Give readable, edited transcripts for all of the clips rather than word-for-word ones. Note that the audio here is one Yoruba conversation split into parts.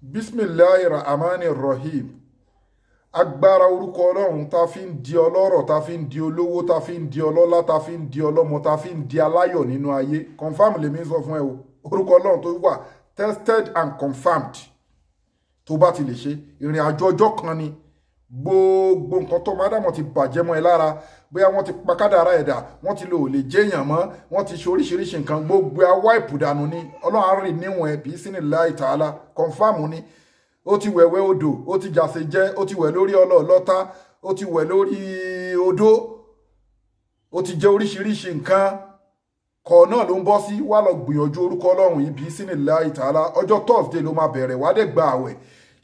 Bisimilahi Rahmani Rahim. Agbára orúkọ Ọlọ́run tá fi ń di ọlọ́rọ̀, tá fi ń di olówó, tá fi ń di ọlọ́lá, tá fi ń di ọlọ́mọ, tá fi ń di aláyọ̀ nínú ayé, confirm lèmi sọ fún ẹ o. Orúkọ Ọlọ́run tó wà tested and confirmed, tó bá ti lè ṣe, ìrìn àjò ọjọ́ kan ni. Gbogbo nǹkan tó máa ti bàjẹ́ mọ́ ẹ lára, bóyá wọ́n ti pa kádàrá ẹ̀dá, wọ́n ti lò lè jẹ́yàn mọ́, wọ́n ti ṣe oríṣiríṣi nǹkan, gbogbo awá ìpùdànù ni. Ọlọ́run á rìn níwọ̀n ẹ̀ bí sínú láì tààlà. Confirm ni. Ó ti wẹ̀wẹ̀ odò, ó ti jàsè jẹ́, ó ti wẹ̀ lórí ọlọ́ọ̀lọ́ta, ó ti wẹ̀ lórí odó, ó ti jẹ oríṣiríṣi nǹkan kọ̀ náà ló ń bọ́ sí. Wá lọ gbìyànjú orúkọ Ọlọ́run yìí bí sínú láì tààlà. Ọjọ́ Thursday ló máa bẹ̀rẹ̀, wá dẹ̀ gba àwẹ̀.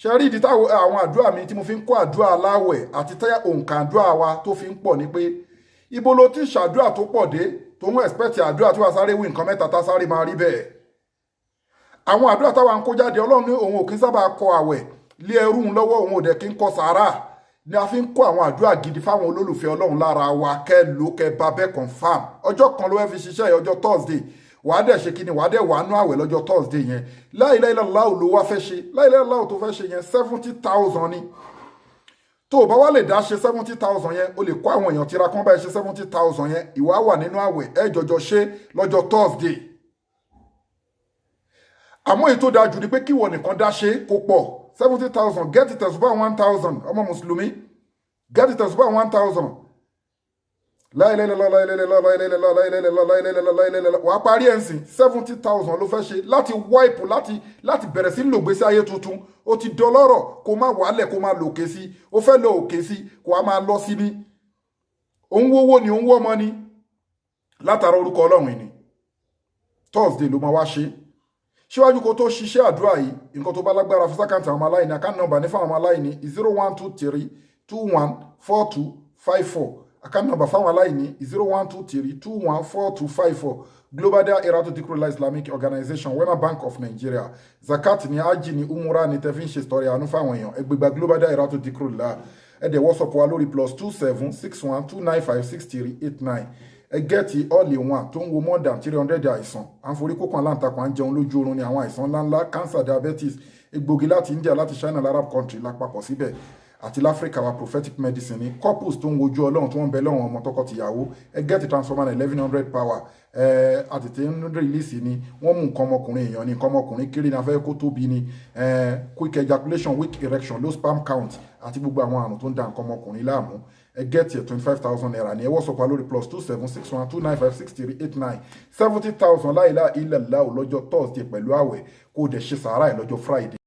Ṣe rí ìdí táwọn àwọn àdúrà mi tí mo fi ń kó àdúrà aláwẹ̀ àti tẹ́ òǹkà àdúrà wa tó fi ń pọ̀ ni pé ibo ló ti ṣàdúrà tó pọ̀ dé tó ń expect àdúrà tí wàá sáré wí nǹkan mẹ́ta tá sáré máa rí bẹ́ẹ̀? Àwọn àdúrà táwa ń kó jáde, Ọlọ́run ní òun ò kí ń sábà kọ àwẹ̀ lé ẹrú ń lọ́wọ́, òun ò dẹ̀ kí ń kọ sàárà ni. A fi ń kó àwọn àdúrà gidi fáwọn olólùfẹ́ Ọlọ́run lára wa. Kẹ́ ló kẹ́ bá bẹ́ẹ̀, confirm. Ọjọ́ kan ló fẹ́ fi ṣiṣẹ́ yẹn, ọjọ́ Thursday. Wàá dẹ̀ ṣe kí ni? Wàá dẹ̀ wàá nú àwẹ̀ lọ́jọ́ Thursday yẹn. La ilaha illallah ló wá fẹ́ ṣe. La ilaha illallah tó fẹ́ ṣe yẹn, 70,000 ni. Tó o bá wá lè dá ṣe 70,000 yẹn, o lè kó àwọn èèyàn tira kán báyìí ṣe 70,000 yẹn. Ìwà wà nínú àwẹ̀, ẹ jọjọ ṣe lọ́jọ́ Thursday. Àmọ́ èyí tó dáa jù ni pé kíwọ nìkan dá ṣe kó pọ̀, 70,000. Get tẹ̀sùbá 1,000. Ọmọ mùsùlùmí, get tẹ̀sùbá 1,000. Láìláìláìláìláìláìláìláìláìláìláìláìláìláìláìláìláìláìláìláì, wàá parí ẹ̀ ń sìn. 70,000 ló fẹ́ ṣe láti wipe, láti bẹ̀rẹ̀ sí lògbésí ayé tuntun. Ó ti dọlọ́rọ̀, kó má wàálẹ̀, kó má lòkè sí. Ó fẹ́ lọ òkè sí, kó a máa lọ sí ní. Òun wówó ni, òun wọ́ ọmọ ni látara orúkọ Ọlọ́run ni. Thursday ló máa wá ṣe. Síwájú kó tó ṣiṣẹ́ àdúrà yìí, nǹkan tó bá lágbára fún s'account àwọn ọmọ aláìní. Account number ní fáwọn ọmọ aláìní, 0123214254. Account number fáwọn aláìní, 0123214254. Global Dahiratu Dhikrlahi Islamic Organization, Wema Bank of Nigeria. Zakat ní, hajj ní, umura ní, tẹ́fí ń ṣe story àánú fáwọn èèyàn, ẹgbẹgbà Global Dahiratu Dhikrlahi. Ẹ dẹ̀ WhatsApp wa lórí +27612956389. Ẹ get all in one tó ń wo more than 300 àìsàn. À ń forí kókàn aláǹtakùn, à ń jẹun lójú oorun ní àwọn àìsàn ńláńlá, cancer, diabetes, egbògi láti India, láti China, Arab country lápapọ̀ síbẹ̀ àti láfíríkà wa. Prophetic medicine ní couples tó ń wojú Ọlọ́run, tí wọ́n ń bẹ lọ́wọ́n ọmọ, tọkọ-tìyàwó. Ẹ get transformer 1100 power. Ẹ àtètè ń release ni. Wọ́n mú nǹkan ọmọkùnrin èèyàn ní nǹkan ọmọkùnrin kéré ní, afẹ́ kó tóbi ni, quick ejaculation, weak erection, low sperm count àti gbogbo àwọn àrùn tó ń da nǹkan ọmọkùnrin láàmú. Ẹ get ẹ, ₦25,000 ní. Ẹ WhatsApp wa lórí +27612956389. 70,000 la ilaha illallah lọ́jọ́ Thursday pẹ̀lú àwẹ̀, kó o dẹ̀ ṣe sàárà ẹ̀ lọ́jọ́ Friday.